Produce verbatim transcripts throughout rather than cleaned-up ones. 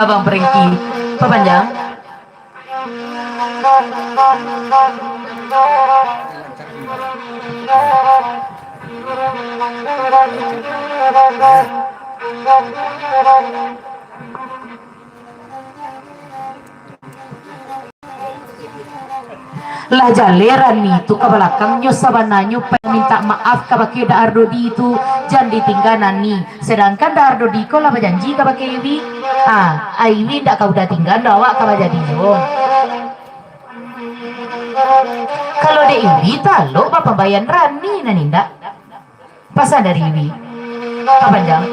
Abang Perengki, papanjang. Lah jaleh Rani tu ka balakang, nyo sabananyo pai mintak maaf kabake Dek Ardodi tu, jan ditingga Nani. Sadangkan Dek Ardodi ko lah bajanji kabake Iwi. Ah, Iwi ndak ka udah tingga, ndak awak ka bajadi juo. Kalau dek Iwi talok bapambaian Rani nan indak. Pasan dari Iwi. Papanjang.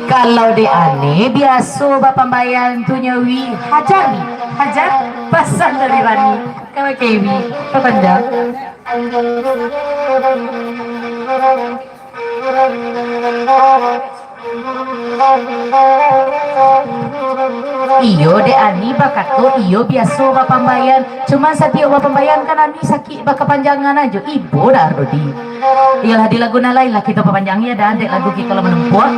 Kalau dek Ani biaso bapambaian tu nyo Wi, hajar Wi, hajar, pasan dari Rani. Kalau Kewi, papanjang. Iyo, dek Ani bakato, iyo biaso bapambaian. Cuman satiok bapambaian kan Ani sakik bakapanjangan ajo. Ibo dah Ardodi. Iyolah, di lagu nan lain lah kito papanjang, iyo dah, dek lagu kito lah manumpuak.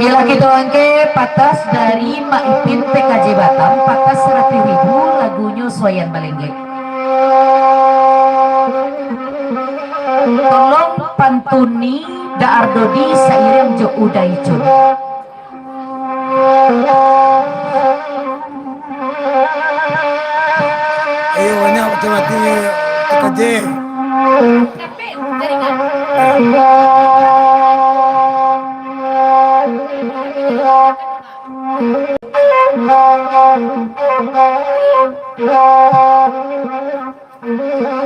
Iyolah, kito angke patas dari Mak Ipin T K J Batam, patas saratuih ribu, lagunyo Suayan Balenggek. Tolong pantuni Dek Ardodi sairiang jo Uda Icun. Ayo, banyak mati-mati T K J.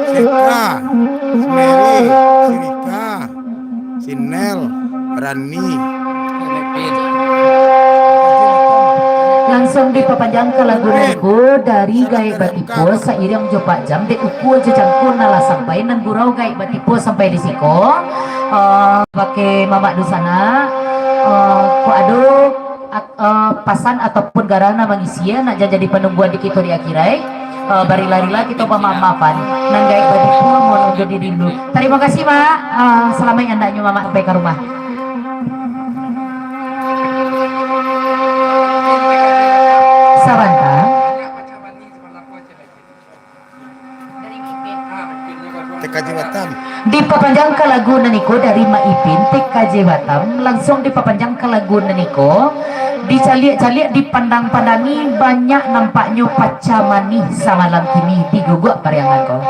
Seka, Mary, Sirika, Sinel, Rani. Langsuang dipapanjang ka lagu nan ko dari Gaek Batipuah sairiang jo Pak Jam, dek ukua jo jangko nan lah sampai, nan gurau Gaek Batipuah sampai di siko. Eh, pakai mamak dunsanak, eh, kok ado, eh, pasan ataupun garah nan mangisi, eh, nak ja-, jadi panungguan di kito di akhirai. Eh, barilah-rilah kito bamaaf-maafan. Nan gaek batipuah, mohon undur diri dulu. Tarimo kasih, Mak. Eh, salamaik andaknyo Mamak sampai ka rumah. Sabanta. T K J Batam. Dipapanjang ka lagu nan iko dari Mak Ipin, T K J Batam, langsuang dipapanjang ka lagu nan iko. Dicaliak-caliak, dipandang-pandangi, banyak nampaknyo paca manih samalam kini diguguak pariangan ko.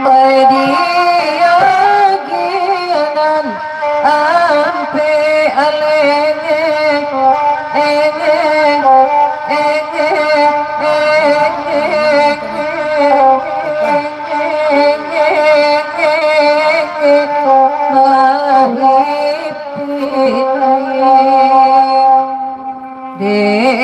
Pai di agianan ampek alenge, enge, enge, enge, enge, enge, enge, enge, enge, enge.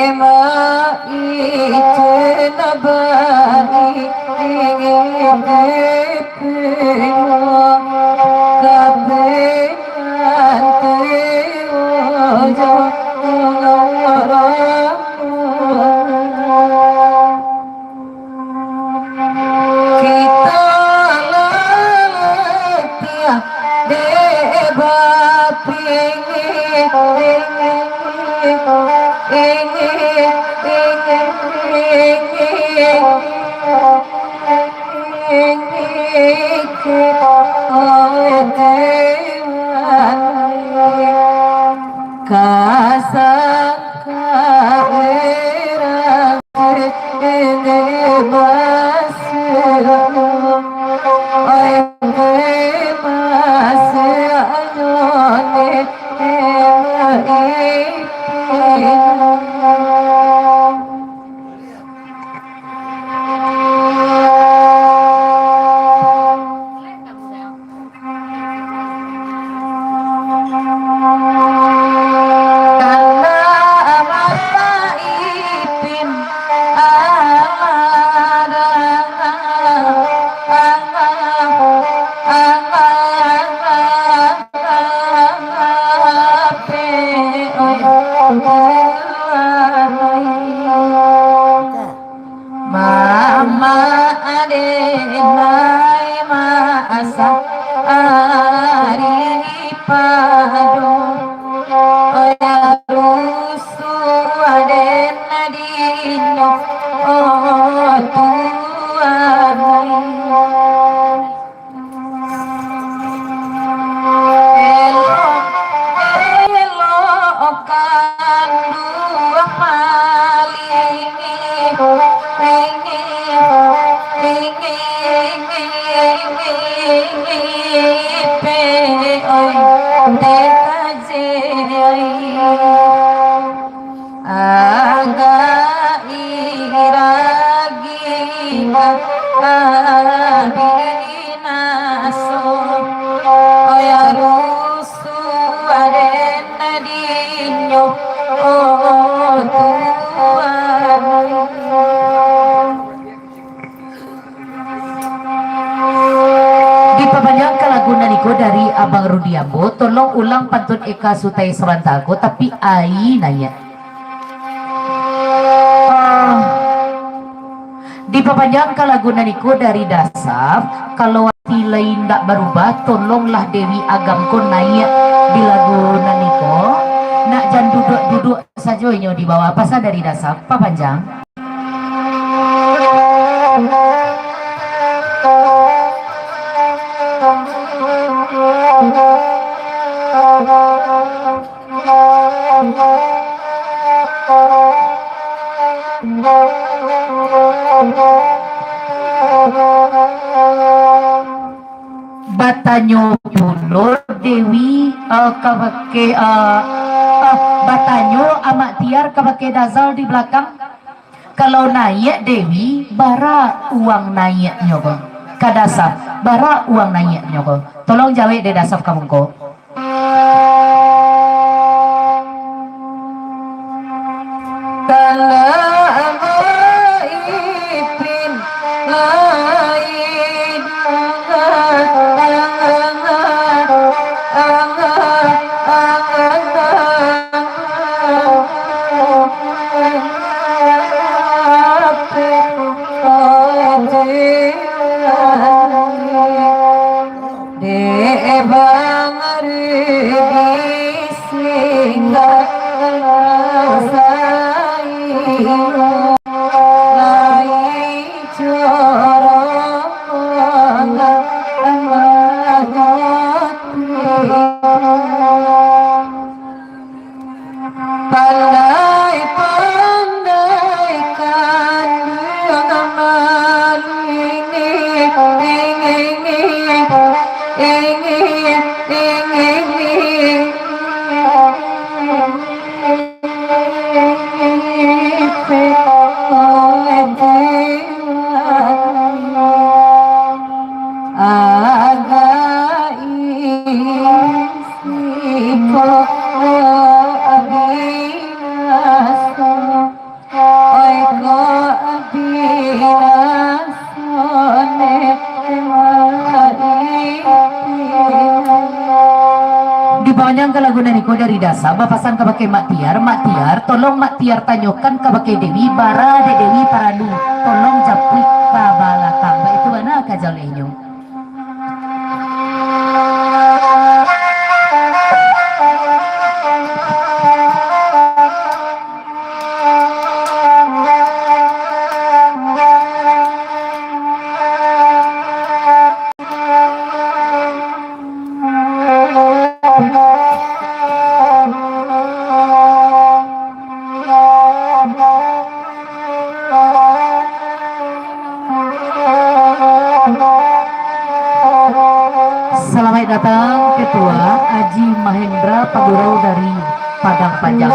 Mama ade nai masa ari pado, oya rusu ade nadinyo, oh Tuhan. Agak iragi ka abinaso, oya rusu aden adinyo, oh Tuhan. Dipapanjangkan lagu nan iko dari Abang Rudi ambo, tolong ulang pantun Eka Sutai sabanta ko, tapi ai naiak. Ah, dipapanjangkan lagu nan iko dari Dasaf, kalau ati lai indak barubah, tolonglah Dewi Agam ko naiak di lagu nan iko, nak jan duduak-duduak sajo inyo di bawah, pasan dari Dasaf, papanjang. Batanyo pulo Dewi, eh, kabake, eh, eh, batanyo Amak Tiar kabake Dazal di balakang, kalau naiak Dewi, bara uang naiaknyo ko? Ka Dasaf, bara uang naiaknyo ko? Tolong jawek dek Dasaf ka mungko. Dek Bang Rudi singgah sairo, lai jorong mangagotik. Pandai-pandai kanduang malu ini, ingin, ingin, ingin, ingin. Agak isi ko abih raso, oi ko abih raso ne. Dipanjangkan lagu nan iko dari Dasaf, bapasan kabake Mak Tiar, Mak Tiar, tolong Mak Tiar tanyokan kabake Dewi, bara dek Dewi paralu, tolong japuik ka balakang. Baitu bana ka jaleh nyo. Salamaik datang, Ketua Aji Mahendra Pagurau dari Padang Panjang.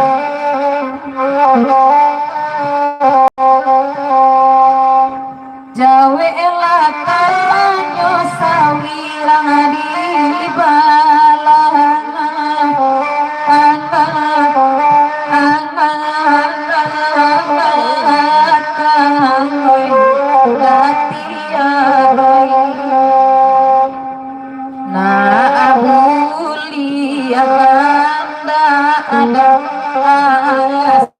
Jaweklah tanyo sawirang di balang. Nak buliah kandak ado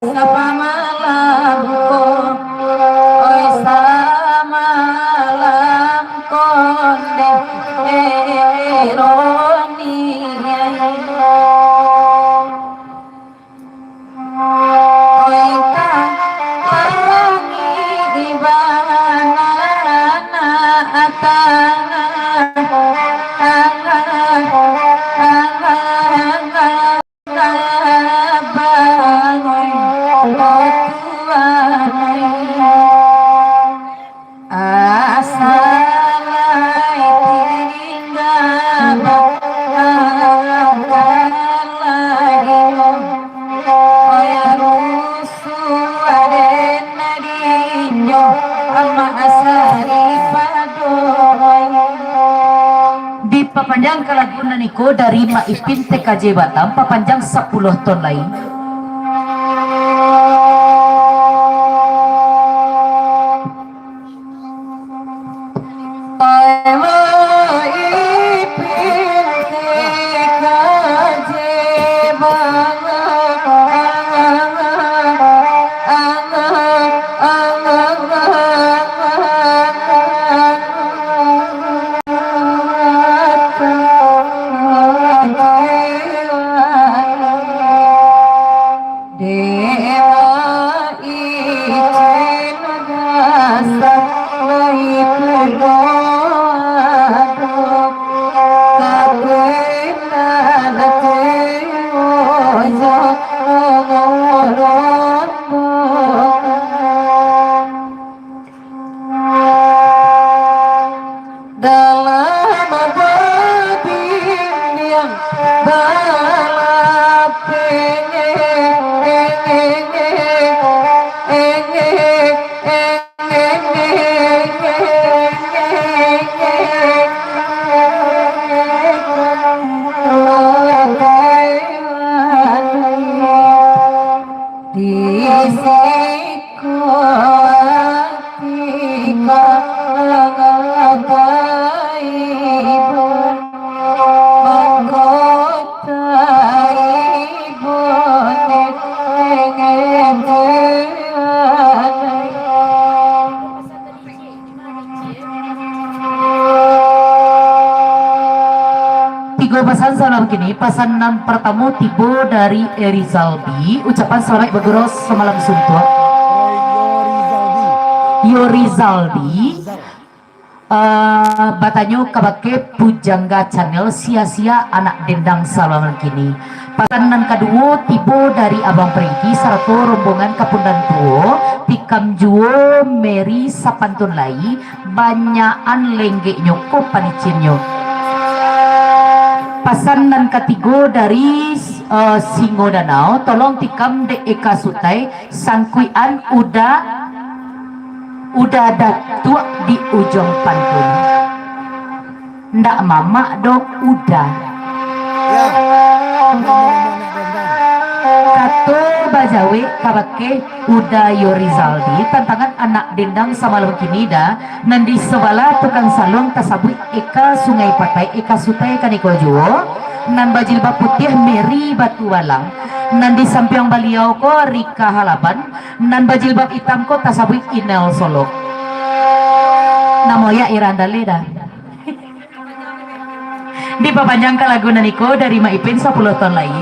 sapamalam ko, oi, samalam ko ndeh eroni ai. Oi, talangi di bana atang, tangah, tangah, tangah. Asa lai tingga bakalahiyo, oya rusuah den dinyo, amak asa dipadoai. Dipapanjangkan lagu nan iko dari Mak Ipin T K J Batam, papanjang sapuluah ton lai. Dalam babindiang balapeh, di siko ati ka ibu, mangko ta ibu nengeng tianai. Tigo pasan salam kini. Pasan nan partamo tibo dari Erizaldi. Ucapan salamaik bagurau samalam suntuak. Yorizaldi, eh, batanyo kabake Pujangga Channel, sia-sia anak dendang samalam kini. Pasan nan kaduo tibo dari Abang Prengki sarato rombongan ka Pandan Tuo, tikam juo Mary sapantun lai, banyakan lenggeknyo ko panicinyo. Pasan nan katigo dari, eh, Singo Danau, tolong tikam dek Eka Sutai, sangkuikan uda, uda datuak di ujuang pantun. Ndak mamak doh uda. Kato bajawek kabake Uda Yorizaldi, tantangan anak dendang samalam kini da, nan di sabalah tukang saluang tasabuik Eka Sungai Patai, Eka Sutai kaniko juo, nan bajilbab putiah Mary Batubalang, nan di sampiang baliau ko Rika Halaban, nan bajilbab itam ko tasabuik Inel Solok. Namo yak Irandale da. Dipapanjangkan lagu nan iko dari Mak Ipin sapuluah taun lai,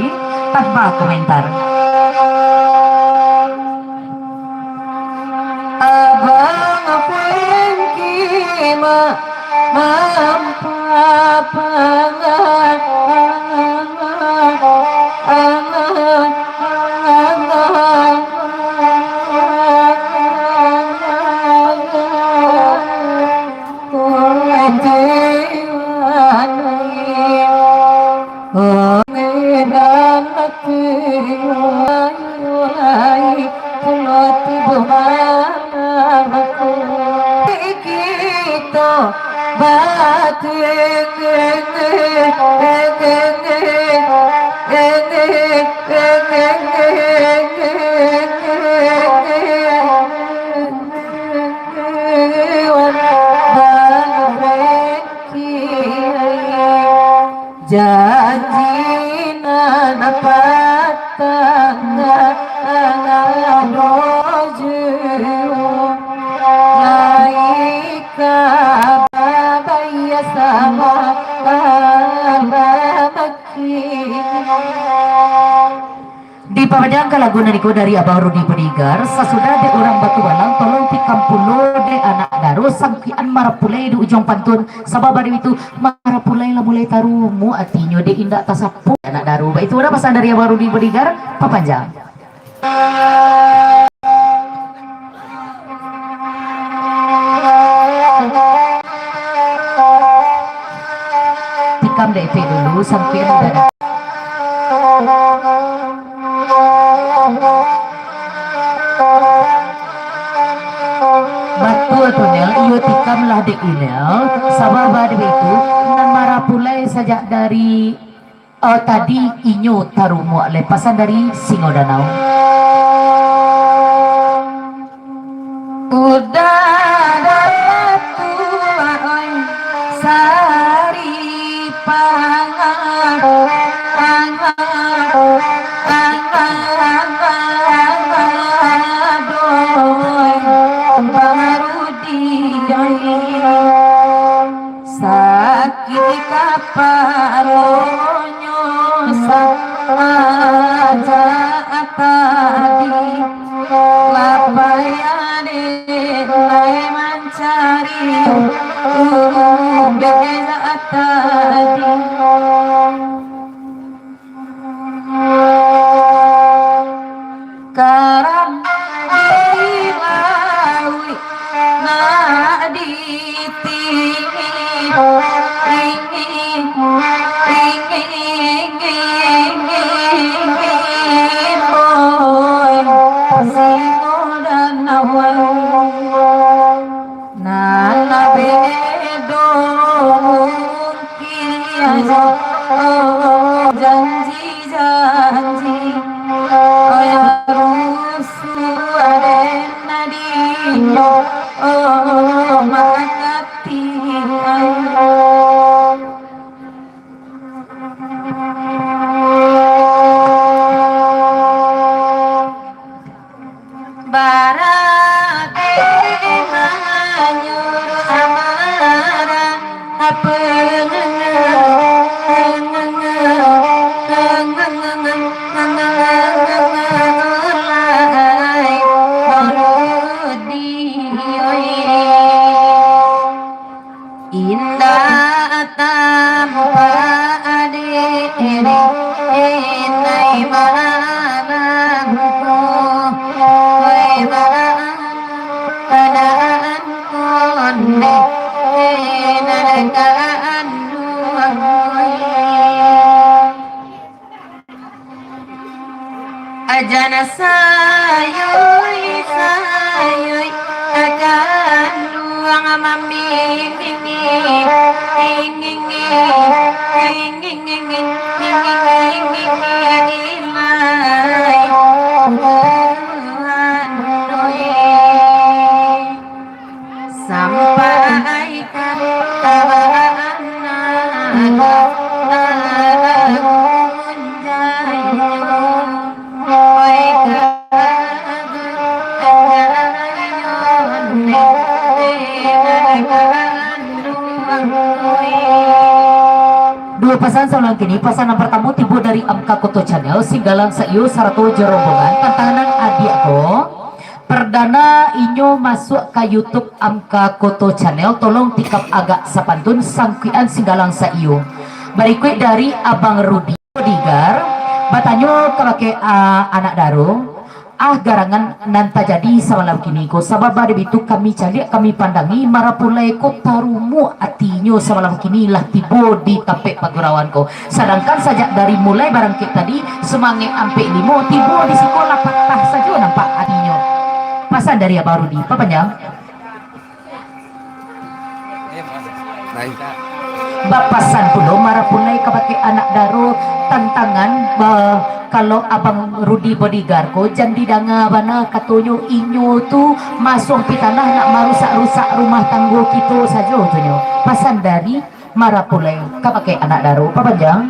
tanpa komentar. Abang Franky ma-, mampapangan. Janji nan patang doh juo, lai ka babaiak samo. Dipapanjangkan lagu nan iko dari Abang Rudi Bodyguard. Sasudah dek urang Batubalang, tolong tikam pulo dek anak daro, sangkuikan marapulai di ujuang pantun. Sabab ari itu marapulai lah mulai tarumuak atinyo dek indak tasapo anak daro. Baitu dah pasan dari Abang Rudi Bodyguard, papanjang. Tikam dek epek dulu, sampai udah. Batua tu, Nel, iyo tikam lah dek Inel, sabab dek itu, nan marapulai sajak dari Oh, tadi inyo tarumuak lai, pasan dari Singo Danau. Udah dapek tuak, oi, sari pangah, pangah, pangah, pangah, doi, baru di, oi. Sakik kapalonyo sajak tadi, lah payah dek lai mancari ubek jak tadi. Karam di lauik nak ditingin, tingin, tingin, tingin, oi, Singo Danau. Nan bedo mungkin ajo janji-janji, oi, rusuah den dinyo, oh, makati, ai. Barati manyuruh amarah, apa lai, Mauludi, oi. Indak tampak diri, inai malam ko, wai malam, kadaan kondeh, nan kanduang, wai. Ajan sayui-sayui, akan duang maminging, inging, inging, ilai, Tuhan, oi. Sampai ka tabaan naga, naga gunjai, oi, ka Duo pasan saulang kini, pasan nan partamo tibo dari Amka Koto Channel, Singgalang Saiyo sarato jo rombongan, tantangan adiak ko. Pardana inyo masuak ka YouTube Amka Koto Channel, tolong tikam agak sapantun sangkuikan Singgalang Saiyo. Barikuik dari Abang Rudi Bodyguard, batanyo kabake, ah, anak daro, Ah, garangan nan tajadi samalam kini ko, sabab dari itu kami caliak, kami pandangi, marapulai ko tarumuak atinyo samalam kini lah tibo di tampek pagurauan ko. Sadangkan sajak dari mulai barangkek tadi, sumangek ampek limo, tibo di siko lah patah sajo nampak atinyo. Pasan dari Abah Rudi, papanjang. Bapasan pulo marapulai kabake anak daro, tantangan, ba-, kalau Abang Rudi Bodyguard ko, jan didanga bana katonyo, inyo tu masuang pitanah nak marusak-rusak rumah tanggo kito sajo tu nyo. Pasan dari marapulai kabake anak daro, papanjang.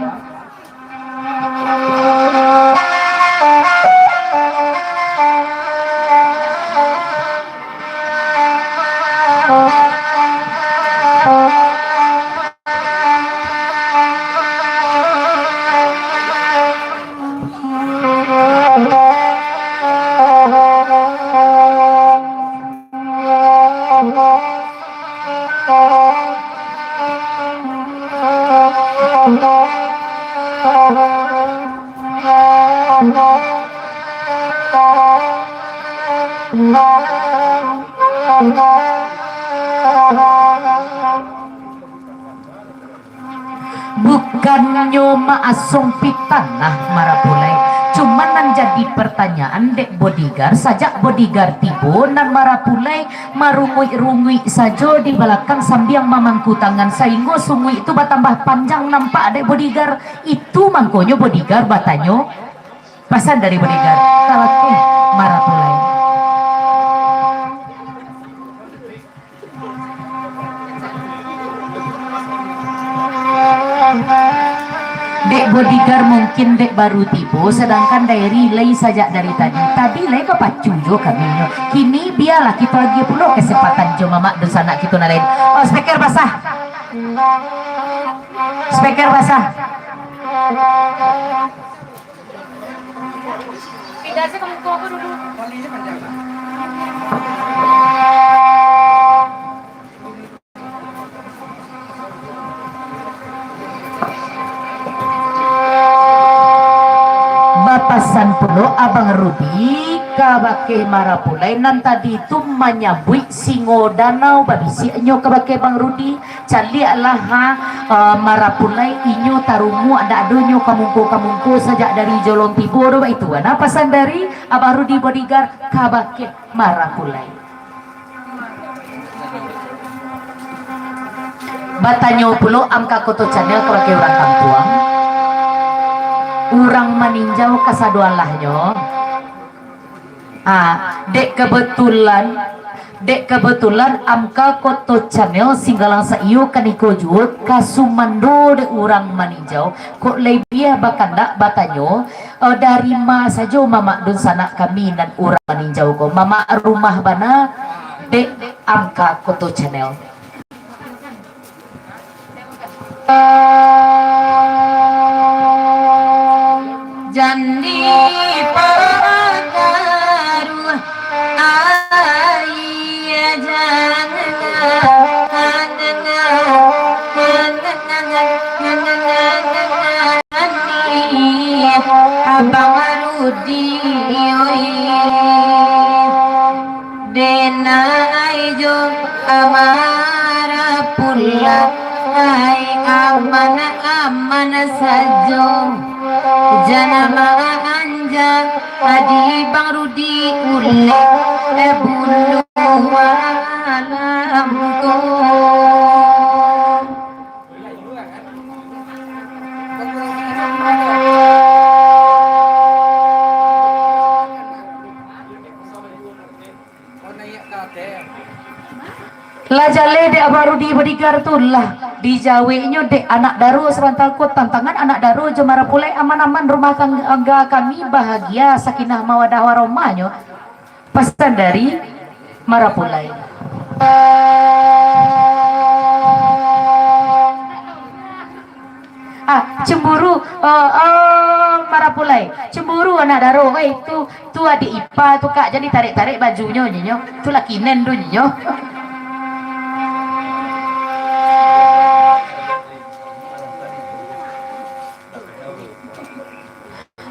Bukannyo maasuang pitanah marapulai. Cuman nan jadi partanyaan dek bodyguard, sajak bodyguard tibo, nan marapulai marunguik-runguik sajo di balakang sambiang mamangku tangan, sainggo sunguik tu batambah panjang nampak dek bodyguard. Itu mangkonyo bodyguard batanyo, pasan dari bodyguard, kabake marapulai. Dek bodyguard mungkin dek baru tibo, sadangkan diary lai sajak dari tadi. Tadi lai bapacu jo kami nyo. Kini bialah kito agiah pulo kesempatan jo mamak dunsanak kito nan lain. Oh, speaker basah. Speaker basah. Pindah aja ke muka aku dulu. Bapasan pulo Abang Rudi kabake marapulai nan tadi tu manyambuik singo danau, babisiaknyo kabake Bang Rudi. Caliaklah, ha, eh, marapulai inyo tarumuak dak adonyo kamungko-kamungko sajak dari jolong tibo do baitu. Nah, pasan dari Abah Rudi Bodyguard kabake marapulai. Batanyo pulo Amka Koto Channel kabake urang kampuang. Urang maninjau kasadoalahnyo. Ah, dek kebetulan, dek kebetulan Amka Koto Channel Singgalang Saiyo kaniko juo ka sumando dek urang maninjau. Kok labiah bakandak batanyo, eh, dari ma sajo mamak dunsanak kami nan urang maninjau ko? Mamak rumah bana dek Amka Koto Channel. Jan dipakaruah, ai, jan, Abang Rudi, oi. Denai jo amarah pulang, ai aman-aman sajo. Jangan maanja, adi Bang Rudi ulek, eh, bulu alam ko. Lah jaleh dek Abah Rudi Bodyguard tu lah. Dijaweknyo dek anak daro sabanta ko, tantangan anak daro jo marapulai aman-aman, rumah tangga kami bahagia, sakinah mawadah warahmahnyo. Pasan dari marapulai. Ah, cemburu, oh, oh, marapulai. Cemburu anak daro, weh, tu, tu adik ipa tu, Kak, jan ditarik-tarik bajunyo, nyo. Tu laki nen tu, nyo.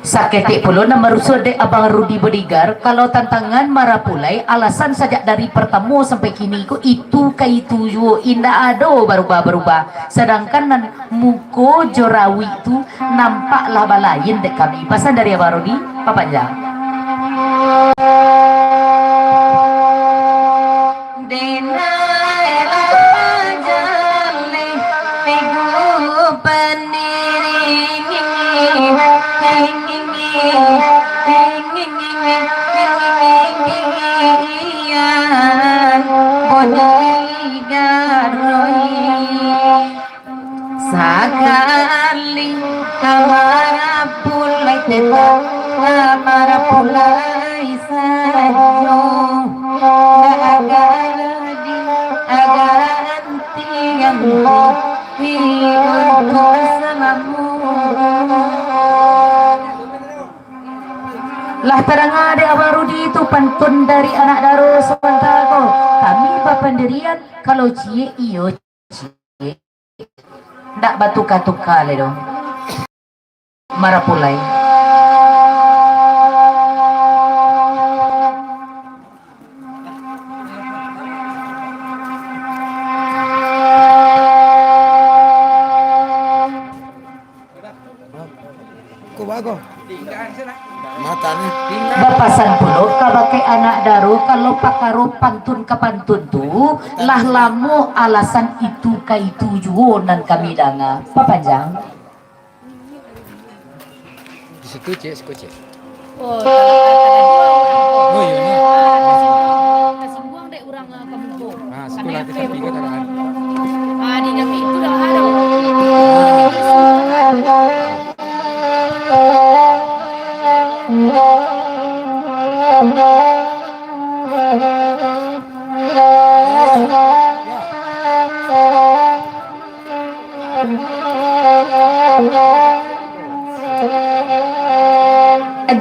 Saketek pulo nan baruso dek Abang Rudi Bodegar, kalau tantangan marapulai, alasan sajak dari partamo sampai kini ko itu ka itu juo, indak ado barubah-barubah. Sadangkan nan muko jo rawik tu nampak lah balain dek kami. Pasan dari Abang Rudi, papanjang. Denai lah jaleh minggu pandiri. Iyan bunyi garoi. Sakali ka marapulai tetap ka marapulai sajo. Ndak agak di agak anti yang mati untuk salamo. Lah tadanga dek Abang Rudi tu pantun dari anak daro sabanta ko. Kami bapandirian, kalau ciek iyo ciek. Ndak batuka-tuka lai doh. Marapulai. Ko bago. Matanya. Bapasan pulo kabake anak daro, kalau pakaro pantun ka pantun tu, lah lamo alasan itu ka itu juo nan kami danga. Papanjang. Di situ, Cik, situ, Cik. Oh, salah, salah dua orang. Oh, iya, iya. Ah, tersinggung, tersinggung dek urang, ah, kampung. Ah, sekolah kita tiga tak ada. Ah, di Dapik itu dah ada.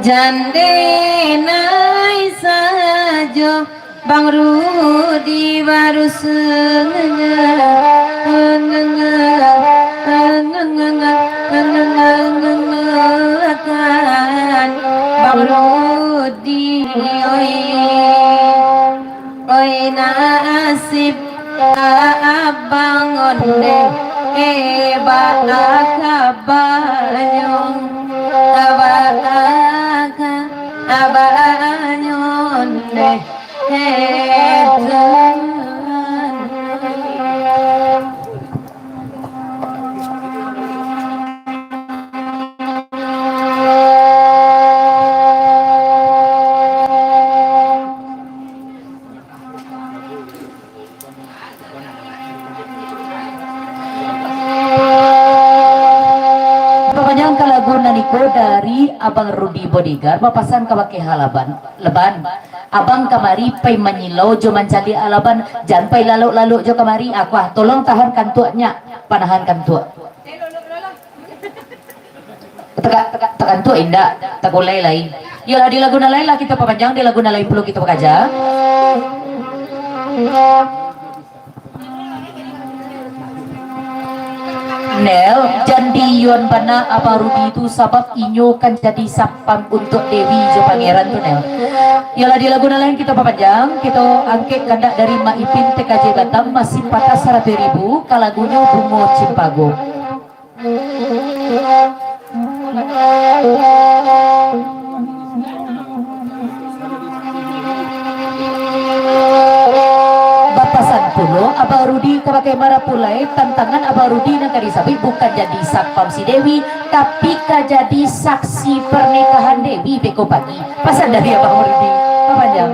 Jan denai sajo, Bang Rudi baru sengenge, ngenge, ngenge, ngenge, ngenge, ngenge, Bang Rudi, oi. Oi nasib abang ondeh, eh, baa kabanyo, baa ka-, abanyo ondeh, eh, Tuhan. Papanjang ka lagu nan iko dari Abang Rudi Bodegar, bapasan kabake Halaban, Leban. Abang kamari pai manyilau jo mancaliak Halaban, jan pai lalok-lalok jo kamari. Akuah, tolong tahan kantuak nyak, panahan kantuak. Teka-, teka-, takantuak indak, takulai lai. Yolah, di lagu nan lain lah kito papanjang, di lagu nan lain pulo kito bakaja. Nel, jan di-iyoan bana Abang Rudi tu, sabab inyo kan jadi satpam untuak Dewi jo Pangeran tu, Nel. Yolah, di lagu nan lain kito papanjang, kito angkek kandak dari Mak Ipin T K J Batam, masih patah saratuih ribu, ka lagunyo Bungo Cimpago. Bapasan pulo Abang Rudi kabake marapulai, tantangan Abang Rudi nan ka disabuik bukan jadi satpam si Dewi, tapi ka jadi saksi parnikahan Dewi beko pagi. Pasan dari Abang Rudi. Papanjang.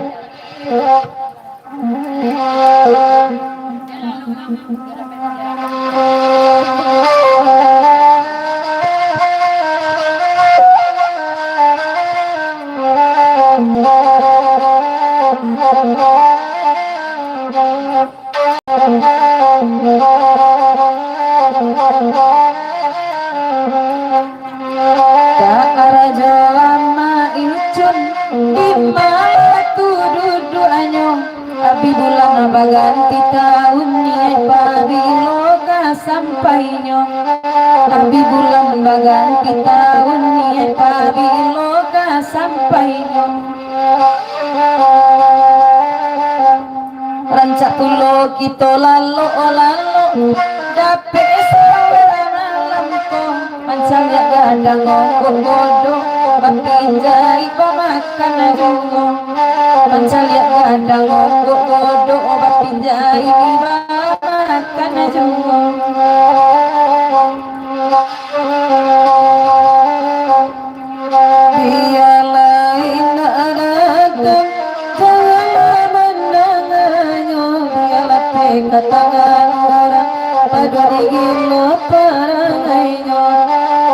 Karajo amak icun, di ma tu duduaknyo? Abi bulan baganti taun, niaik pabilo ka sampainyo? Abi bulan baganti taun, niaik pabilo ka sampainyo. Rancak pulo kito lalok-lalok, dapek sawah malam ko. Mancaliak gadang onggok godok, bapinjai bamakan juo. Mancaliak gadang onggok godok, bapinjai bamakan juo. Bialah indak datang, janganlah mandanganyo. Bialah peh ka tangan urang, pado digilo parangainyo.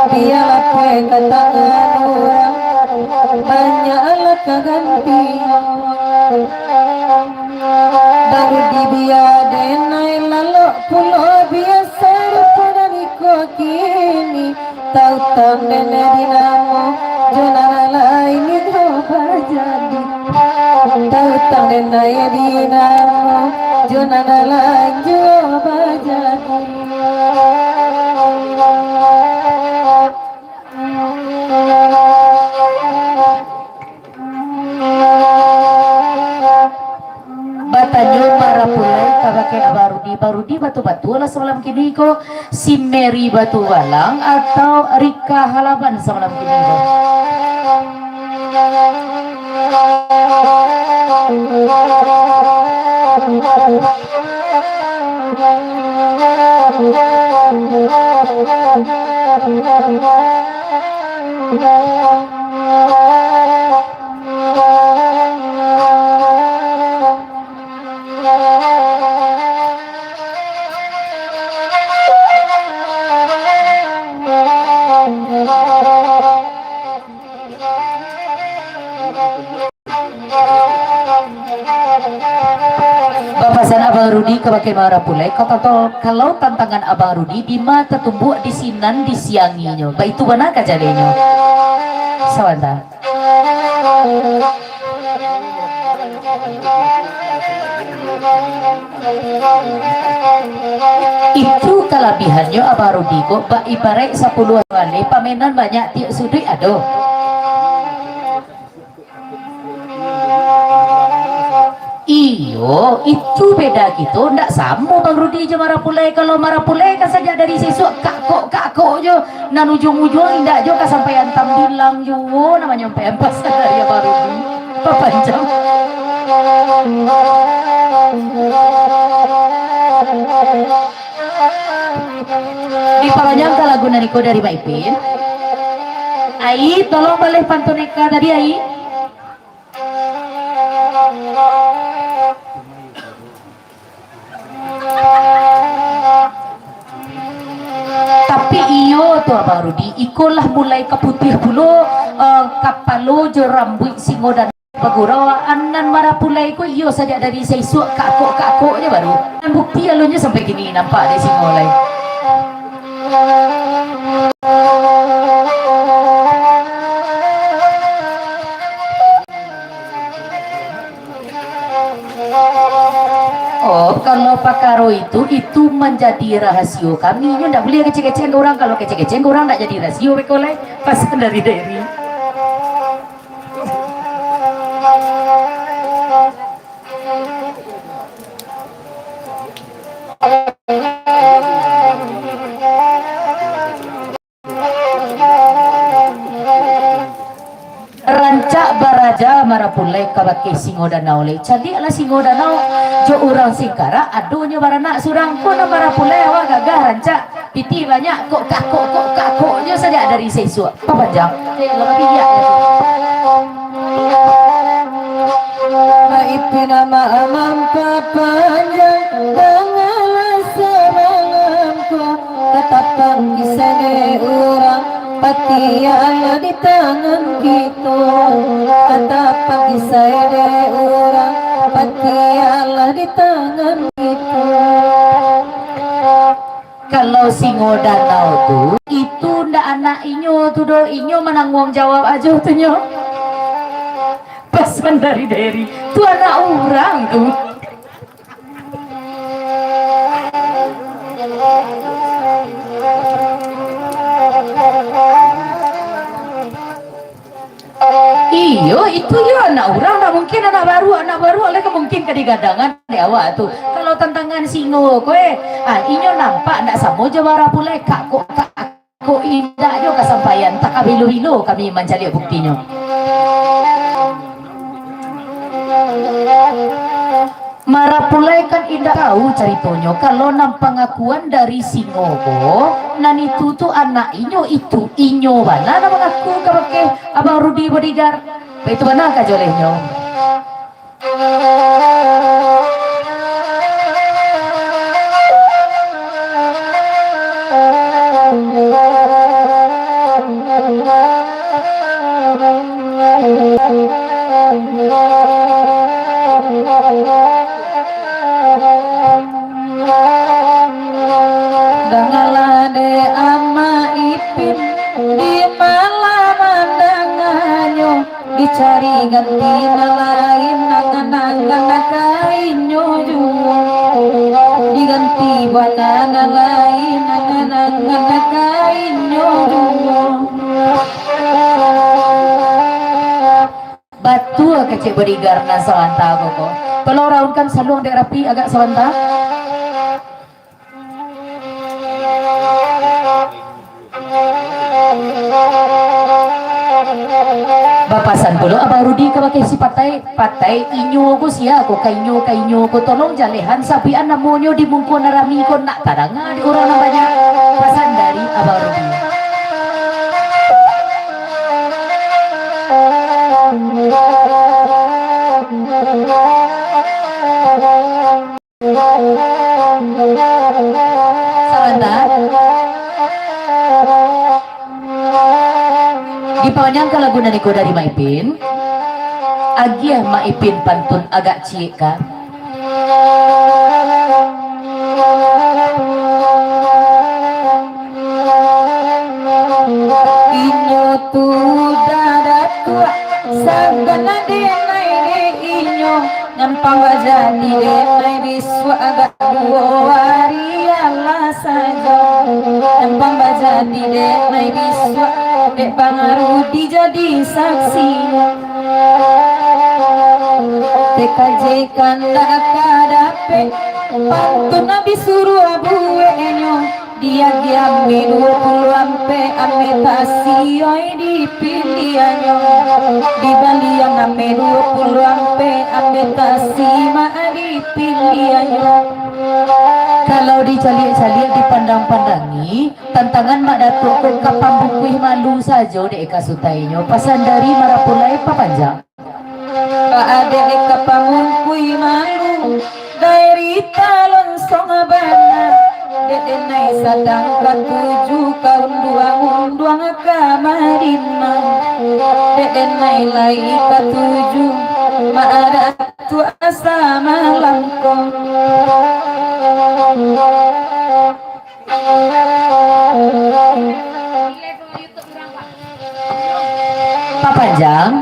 Bialah peh ka tangan urang, banyaklah ka gantinyo. Baru dibia denai lalok pulo, biaso rupo nan iko kini. Tautang denai dinamo, jo nan lain juo bajadi. Tautang denai dinamo, jo nan lain juo bajadi. Batanyo marapulai kabake Abah Rudi, Bang Rudi batua-batua lah samalam kini ko, si Mary Batubalang atau Rika Halaban samalam kini ko? Bapasan Abang Rudi kabake marapulai, kata to, kalau tantangan Abang Rudi, dima tatumbuak di sinan disianginyo. Baitu bana kajalenyo. Sabanta. Itu kalabihannyo Abang Rudi ko, bak ibaraik sapuluah baleh, pamainan banyak, tiok suduik ado. Iyo, itu beda kito, ndak samo Bang Rudi jo marapulai. Kalau marapulai kan sajak dari sisuak kakok-kakok jo, nan ujuang-ujuang indak jo ka sampaian tambilang juo, namonyo sampaian pasan dari Abang Rudi. Papanjang. Dipapanjang ka lagu nan iko dari Mak Ipin. Ai, tolong baleh pantun ika tadi, Ai. Tapi iyo tu, Abang Rudi, iko lah mulai ka putiah pulo, eh, kapalo jo rambuik singo dan bagurau, nan marapulai ko iyo sajak dari saisuak kakok-kakoknyo baru. Nan bukti alunyo sampai kini nampak dek singo lai. Oh, kalau pakaro itu, itu manjadi rahasio kami. Nyo ndak buliah kecek-kecek ka urang. Kalau kecek-kecek ka urang, ndak jadi rahasio beko lai. Pasan dari Dairi. Rancak baraja marapulai kabake singo danau lai. Caliaklah singo danau jo urang singkarak, adonyo baranak surang. Ko nan marapulai awak gagah rancak. Pitih banyak, kok kakok, kok kakoknyo sajak dari saisuak. Papanjang. Eh, lah babiak lah tu. Maipi nama amam papanjang, dangalah samalam ko, katapang kisah dek urang, patialah di tangan kito. Katapang kisah dek urang, patialah di tangan kito. Kalau singo danau tu, itu ndak anak inyo tu doh, inyo manangguang jawab ajo tu nyo. Pasan dari Dairi, tu anak urang tu. Iyo, itu yo anak urang, ndak mungkin anak baru, anak baru lai ka mungkin ka digadangan dek awak tu. Kalau tantangan singo ko, eh, ah, inyo nampak ndak samo jo marapulai, kak kok, kak kok indak jo kasampaian, tak ka bilo-bilo kami mancaliak buktinyo. Marapulai kan indak tahu caritonyo, kalau nan pangakuan dari singo ko, nan itu tu anak inyo, itu inyo bana nan mangaku kabake Abang Rudi Bodyguard. Baitu bana kajo lehnyo. Dangalah dek Amak Ipin, di malam mandanganyo, dicari ganti nan lain, angan-angan ka inyo juo. Diganti bana nan lain, angan-angan ka inyo juo. Batua kecek bodyguard nan sawanta ko ko. Tolong raunkan saluang dek rapi agak sawanta. Bapasan pulo Abang Rudi kabake si Patai, "Patai, inyo ko sia ko, ka inyo, ka inyo ko, tolong jalehan sabuikan namonyo di mungko nan rami ko, nak tadanga di urang nan banyak." Pasan dari Abang Rudi. Sabanta. Dipanyangkan lagu nan iko dari Mak Ipin. Agiah Mak Ipin pantun agak ciek ka. Inyo tu datuak, sagan denai dek inyo, nyampang bajadi denai bisuak agak duo ari alah sajo. Nyampang bajadi denai bisuak, dek Bang Rudi jadi saksi. Tekajekan dak ka dapek, pantun nan bisuruah bueknyo. Diagiah ameh duo puluah ampek, ameh tasi oi dipiliahnyo. Dibalian ameh duo puluah ampek, ameh tasi mak dipiliahnyo. Kalau dicaliak-caliak, dipandang-pandangi, tantangan Mak Datuak ko ka pambungkuih malu sajo dek ka sutainyo. Pasan dari Marapulai papanjang. Ba adek ka pamungkui malu, dari talonsong bana. Dek denai sadang katuju ka unduang-unduang ka Madinah. Dek denai lai katuju, ma adat tu asa malangkong. Papanjang.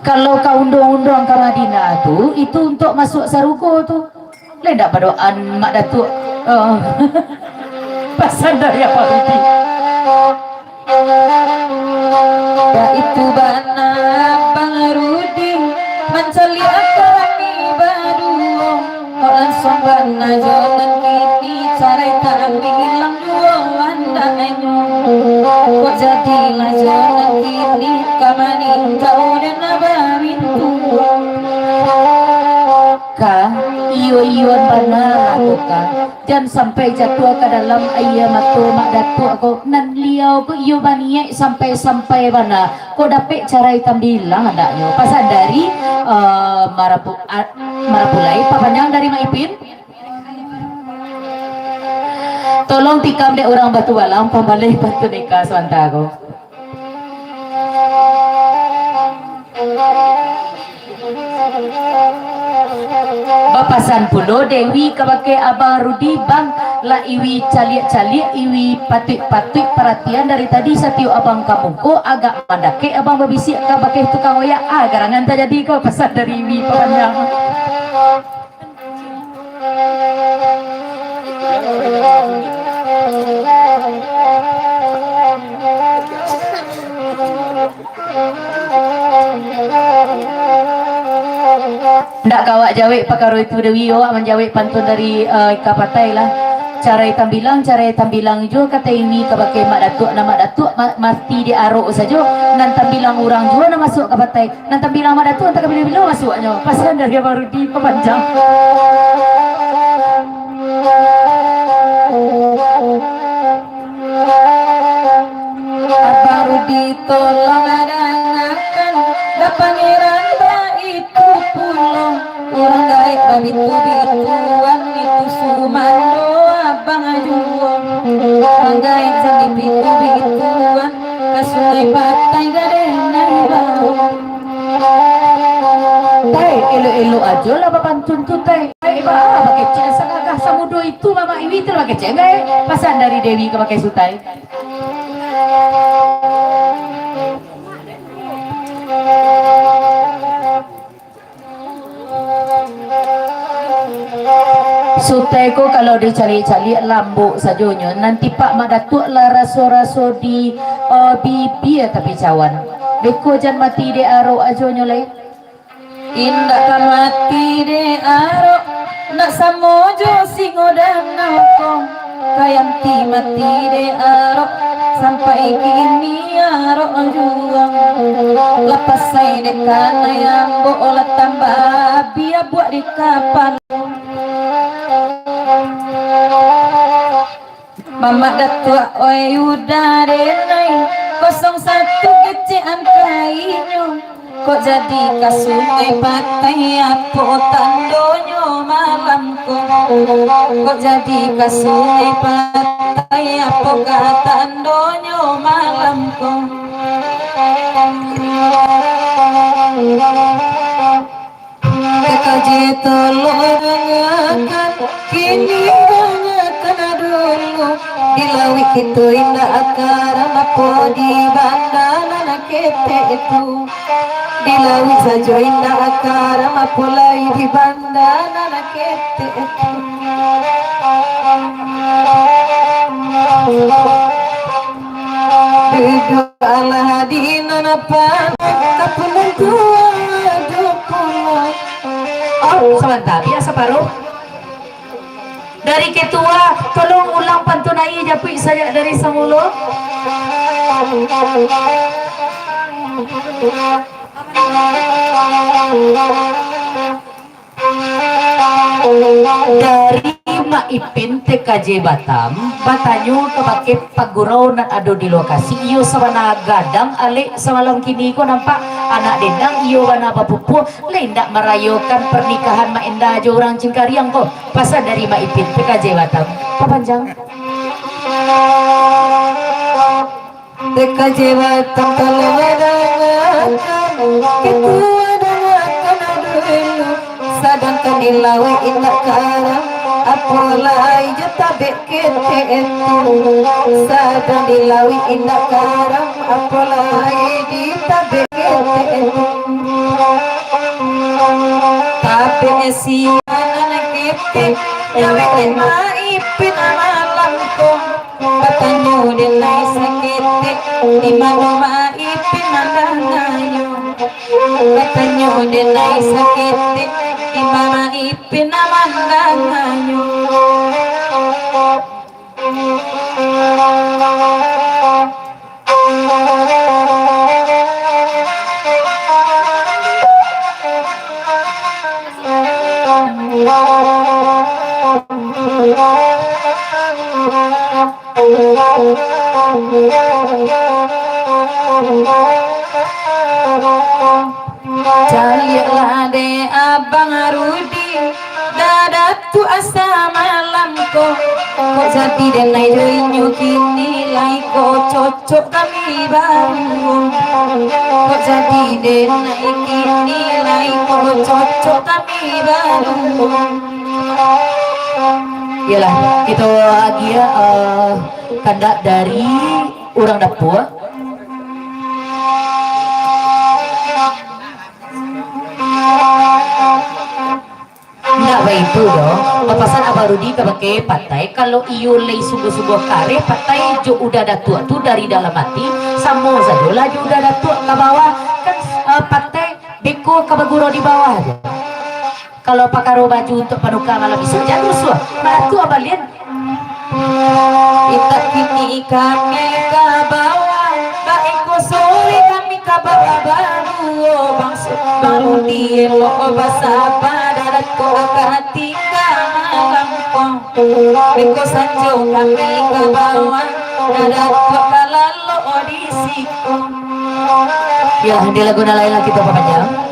Kalau ka unduang-unduang ka Madinah tu, itu untuak masuak sarugo tu. Lai ndak badoa Mak Datuak? Oh. Pasan dari Abang Rudi. Baitu bana Bang Rudi mancaliak kami baduo. Kok langsuang bana jo nan kini, carai kami ilang juo andaknyo. Kok jadilah jo nan kini, ka maningga den bamintuo. Ka, iyo-iyoan bana lah ko ka. Jan sampai jatuah ka dalam aia mato Mak Datuak ko, nan liau ko iyo baniaik sampai-sampai bana. Kok dapek carai tambilang andaknyo. Pasan dari, eh, Marapu-, a-, Marapulai, papanjang dari Mak Ipin. Tolong tikam dek urang Batu Balang, pambaleh pantun ika sabanta ko. Bapasan pulo Dewi kabake Abang Rudi, "Bang, lah Iwi caliak-caliak, Iwi patuik-patuik paratian dari tadi, satiok Abang ka muko, agak mandakek Abang babisiak kabake tukang oyak, ah, garangan tajadi ko," pasan dari Iwi papanjang. Ndak ka awak jawek pakaro itu, Dewi, awak manjawek pantun dari, eh, ka patai lah. Carai tambilang, carai tambilang juo, kato Imi kabake Mak Datuak, nan Mak Datuak ma-, mati dek arok sajo, nan tambilang urang juo nan masuak ka patai, nan tambilang Mak Datuak antah ka bilo-bilo masuaknyo. Pasan dari Abang Rudi, papanjang. Abang Rudi, tolong dangakan, dah pangeran baitu pulo. Urang gaek babitu-bituan, itu sumando abang juo. Urang gaek jan dibitu-bituan, ka Sungai Patai gadeh nan bao. Tai, elok-elok ajo lah bapantun tu, Tai. Tai, baa bakecek sagagah samudo itu, Mamak Iwi tu lah bakecek, Tai. Pasan dari Dewi kabake Sutai. Sutai ko kalau dicaliak-caliak lambok sajonyo, nan tipak Mak Datuak lah raso-raso di, eh, bibia tapi cawan. Beko jan mati dek arok ajonyo lai. Indak ka mati dek arok, nak samo jo singo danau ko. Kayanti mati dek arok, sampai kini arok juo. Lah pasai dek kanai ambo, lah tambah abiah buak di kapalo. Mamak Datuak, oi, udah denai, kosong satu kecekan kainyo. Kok jadi ka Sungai Patai, apo tandonyo malam ko? Kok jadi ka Sungai Patai, apo ka tandonyo malam ko? T K J tolong dangakan, kini dangakan dulu. Di lauik kito indak karam, apo di banda nan ketek tu. Di lauik sajo indak karam, apo lai di banda nan ketek tu. Duduaklah di nan apan, ka penantuan ado pulo. Oh, sabanta, bia saparuh. Dari ketua, tolong ulang pantun aia japuik sajak dari samulo. Dari Mak Ipin T K J Batam, batanyo kabake pagurau nan ado di lokasi, iyo sabana gadang alek samalam kini ko nampak, anak dendang iyo bana bapupuah, lai indak marayokan parnikahan Mak Endah jo urang Cingkariang ko. Pasan dari Mak Ipin T K J Batam. Papanjang. T K J Batam tolong dangakan, ketua dangakan dulu. Sadangkan di lauik indak karam, apo lai jo tabek ketek tu. Sadang di lauik indak karam, apo lai di tabek ketek tu. Tabek sinan ketek, nyawek Mak Ipin malam ko. Batanyo denai saketek, di mano Mak Ipin mandanganyo? Batanyo denai saketek, di mano Ipin mandanganyo? Caliaklah dek Abang Rudi, dadah tu asa malam ko. Kok jadi denai jo inyo kini lai ko cocok kami baru. Kok jadi denai kini lai ko cocok kami baru. Iyolah, kito agiah, eh, kandak dari urang dapua. Indak baitu doh. Papasan Abah Rudi kabake Patai, kalau iyo lai sungguah-sungguah kareh Patai jo Uda Datuak tu dari dalam ati, samo sajolah jo Uda Datuak ka bawah. Kan, eh, Patai beko ka bagurau di bawah tu. Kalau pakaro baju untuak panuka malam isuak, jan rusuah. Malah tu abalian. Indak kini kami ka bawah, baiko sore kami ka bawah baduo, bangso baru dielok basaba, dadakan ka tingga malam ko. Baiko sanjo kami ka bawah, dadakan ka lalok di siko. Ya, di lagu nan lain lah kito papanjang.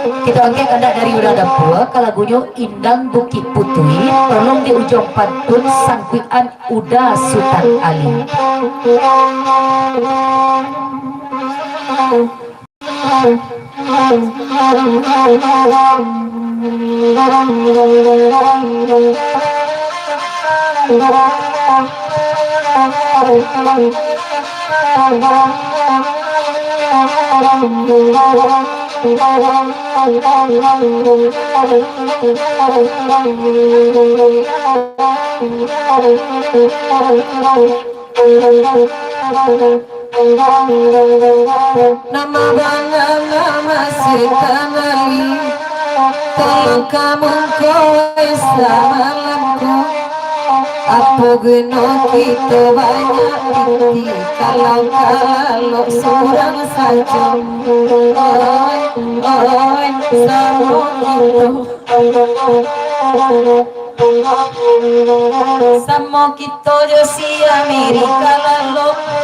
Kito angkek kandak dari urang Dampua ka lagunyo Indang Bukik Putuih, tolong di ujuang pantun sangkuikan Uda Sutan Ali. Nama bana nama sekanali, tolong kamu kau samalam ko. Apo guno kito banyak titi, kalau ka lalok surang sajo? Oi, oi, samo kito. Samo kito jo si Amerika,